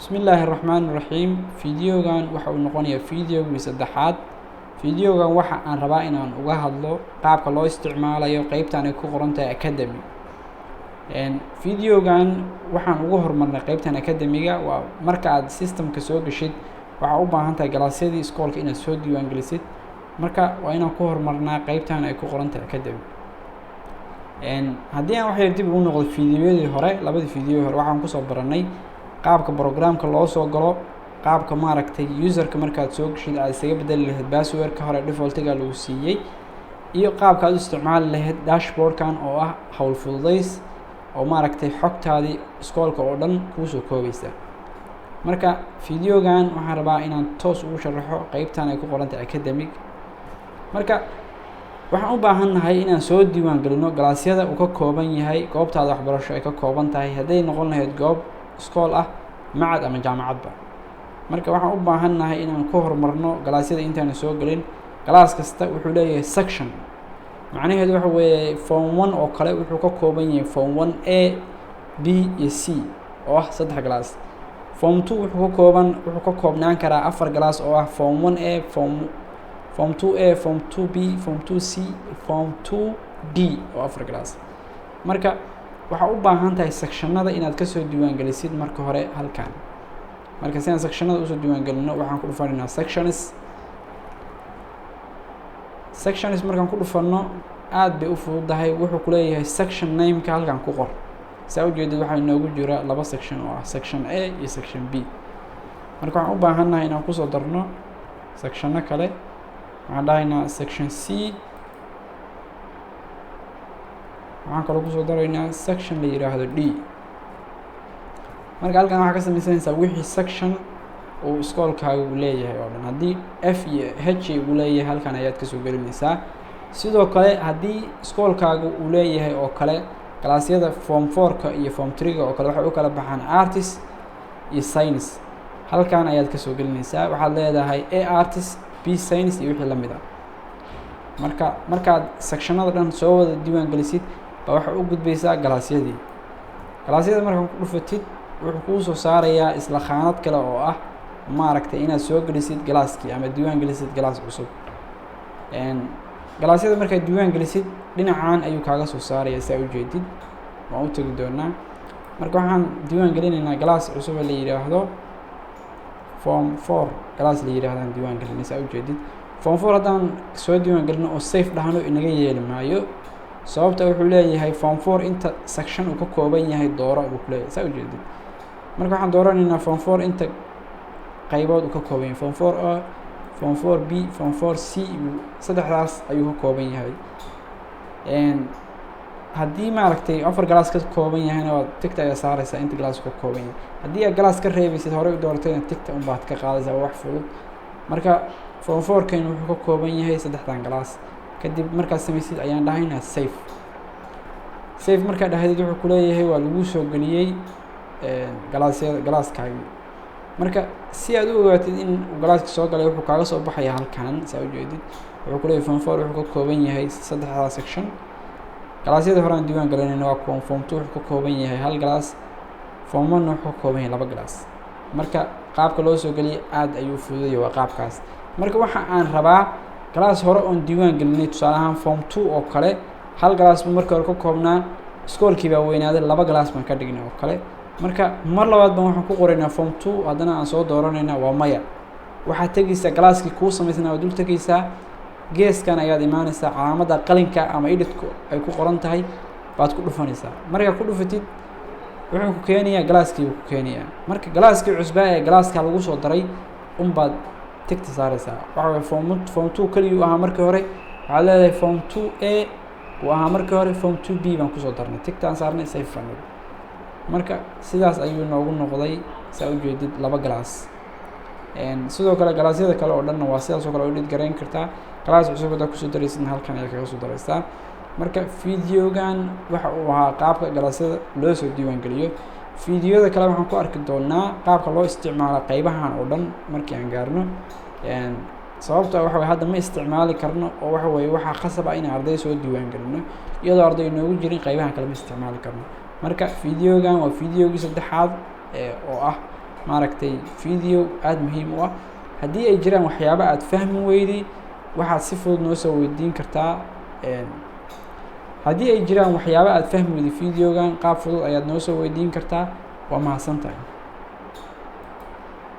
Bismillaahi raxmaani raxiim. Videogan waxa uu noqonayaa videogii saddexaad. Videogan waxa aan rabaa inaan uga hadlo qaabka loo isticmaalayo qeybtan ay ku qoran tahay academy. Videogan waxaan ugu horumarnay qeybtan academiga. Waa marka aad systemka soo geshid, waxaa u baahan tahay galaasyadii iskoolka inaad soo diiwaan gelisid. Marka waa inaan ku horumarnaa qeybtan ay ku qoran tahay academy. Haddii aan wax yar dib ugu noqdo videoyadii hore, labadii video hore waxaan kusoo baranay qaabka programka loo soo galo, qaabka maaragtay userka markaad soo geshid aad isaga bedeli lahayd passwordka hore defaultiga lagu siiyey, iyo qaabka aad u isticmaali lahayd dashboardkan oo ah hawl fududeys oo maaragtay xogtaadii iskoolka oo dhan kuusoo koobaysa. Marka videogan waxaan rabaa inaan toos ugu sharaxo qeybtan ay ku qoran tahay academic. Marka waxaan u baahan nahay inaan soo diiwaan gelino galaasyada uu ka kooban yahay goobtaada waxbarasho ay ka kooban tahay, hadday noqon lahayd goob iskool ah, macad ama jaamacadba. Marka waxaan u baahan nahay inaan ku horumarno galaasyada intaana soo gelin. Galaas kasta wuxuu leeyahay section. Macnaheedu waxa weeye, form one oo kale wuxuu ka kooban yahay form one A, B iyo C oo ah saddex galaas. Form two wuxuu ka koobnaan karaa afar galaas oo ah form one A, form two A, form two B, form two C, form two D oo afar galaas. Marka waxaa u baahan tahay sectionada inaad kasoo diiwaan gelisid marka hore halkan. Marka si aan sectionada usoo diiwaan gelino, waxaan ku dhufanaynaa sections. Sections markaan ku dhufano, aad bay u fududahay. Wuxuu kuleeyahay section nameka halkan ku qor. Saa ujeedid, waxaa inoogu jira laba section oo ah section A iyo section B. Marka waxaan u baahannahay inaan kusoo darno sectionno kale. Waxaan dhahaynaa section C. Waxaan kaloo kusoo daraynaa section la yiraahdo D. Marka halkan waxaa ka sameysanaysaa wixii section uu iskoolkaaga uu leeyahay oo dhan. Haddii F iyo H uu leeyahay, halkan ayaad kasoo gelinaysaa. Sidoo kale, haddii iskoolkaaga uu leeyahay oo kale galaasyada form four-ka iyo form three-ga oo kale, waxay u kala baxaan arts iyo science. Halkan ayaad kasoo gelinaysaa. Waxaad leedahay A arts, B science iyo wixii lamid ah. Marka markaad sectionada dhan soo wada diiwaan gelisid baa waxaa u gudbaysaa galaasyadii. Galaasyada markaan ku dhufatid, wuxuu kuu soo saarayaa isla khaanad kale oo ah maaragtay inaad soo gelisid galaaskii ama diiwaan gelisid galaas cusub. Galaasyada markaad diiwaan gelisid, dhinacan ayuu kaaga soo saaraya. Saa ujeedid, waan u tegi doonaa. Marka waxaan diiwaan gelinaynaa galaas cusub oo la yidhaahdo form four. Galaas la yidhahdaan diiwaan gelinay. Saa ujeedid, form four haddaan soo diiwaan gelino oo save dhahno, inaga yeeli maayo. Sababta wuxuu leeyahay form four inta section uu ka kooban yahay dooro, buu kuleeyahay. Saa ujeedid, marka waxaan dooranaynaa form four inta qaybood uu ka kooban yahay: form four A, form four B, form four C. Saddexdaas ayuu ka kooban yahay. Haddii maaragtay afar galaas ka kooban yahayna, waad tickta ayaa saareysaa inta galaas ka kooban yahay. Haddii aad galaas ka reebeysid, horey u dooratayna, tickta unbaad ka qaadaysaa. Waa wax fudud. Marka form four-kan wuxuu ka kooban yahay saddexdan galaas. Kadib markaad samaysid ayaan dhahaynaa save. Save markaad dhahdid, wuxuu kuleeyahay waa lagu soo geliyey galaasyada galaaskaagii. Marka si aad u ogaatid in uu galaaska soo galay, wuxuu kaaga soo baxaya halkan. Saa ujeedid, wuxuu kuleeyahay form four wuxuu ka kooban yahay saddexdaa section. Galaasyada hore aan diiwaan gelinayna waa kuwan. Form two wuxuu ka kooban yahay hal galaas, form one wuxuu ka kooban yahay laba galaas. Marka qaabka loo soo geliyay aad ayuu fududaya, waa qaabkaas. Marka waxa aan rabaa galaas hore oon diiwaan gelinay, tusaale ahaan form two oo kale, hal galaas buu markii hore ka koobnaa. Iskoolkii baa weynaaday, laba galaas baan ka dhignay oo kale. Marka mar labaad baan waxaan ku qoraynaa form two, haddana aan soo dooranaynaa. Waa maya, waxaad tegeysaa galaaskii kuu samaysnaa, waad dul tegeysaa. Geeskan ayaad imaaneysaa, calaamadda qalinka ama editku ay ku qoran tahay baad ku dhufanaysaa. Markaa ku dhufatid, wuxuu ku keenayaa galaaskii buu ku keenayaa. Marka galaaskii cusbaa ee galaaska lagu soo daray unbaad tickta saareysaa. Waxa waye, form two keligii ahaa markii hore. Waxaad leedahay form two A uu ahaa markii hore, form two B baan kusoo darnay, ticktaan saarnay, save baan. Marka sidaas ayuu noogu noqday, saa ujeedid, laba galaas. Sidoo kale galaasyada kale oo dhanna waa sidaas oo kale u edit garayn kartaa. Galaas cusub haddaa kusoo daraysidna, halkan ayaa kaga soo daraysaa. Marka videogan waxa uu ahaa qaabka galaasyada loo soo diiwaan geliyo. Videoyada kale waxaan ku arki doonaa qaabka loo isticmaalo qeybahan oo dhan markii aan gaarno. Sababta waxa weye, hadda ma isticmaali karno oo waxa weye waxaa khasab ah inaan arday soo diiwaan gelino. Iyadoo arday inoogu jirin, qeybahan kale ma isticmaali karno. Marka videogan waa videogii saddexaad oo ah. Maaragtay, video aada muhiim u ah. Haddii ay jiraan waxyaabo aada fahmi weyday, waxaad si fudud noo soo weydiin kartaa. Haddii ay jiraan waxyaabo aada fahmi weyday videogan, qaab fudud ayaad noo soo weydiin kartaa. Waa mahadsan tahay.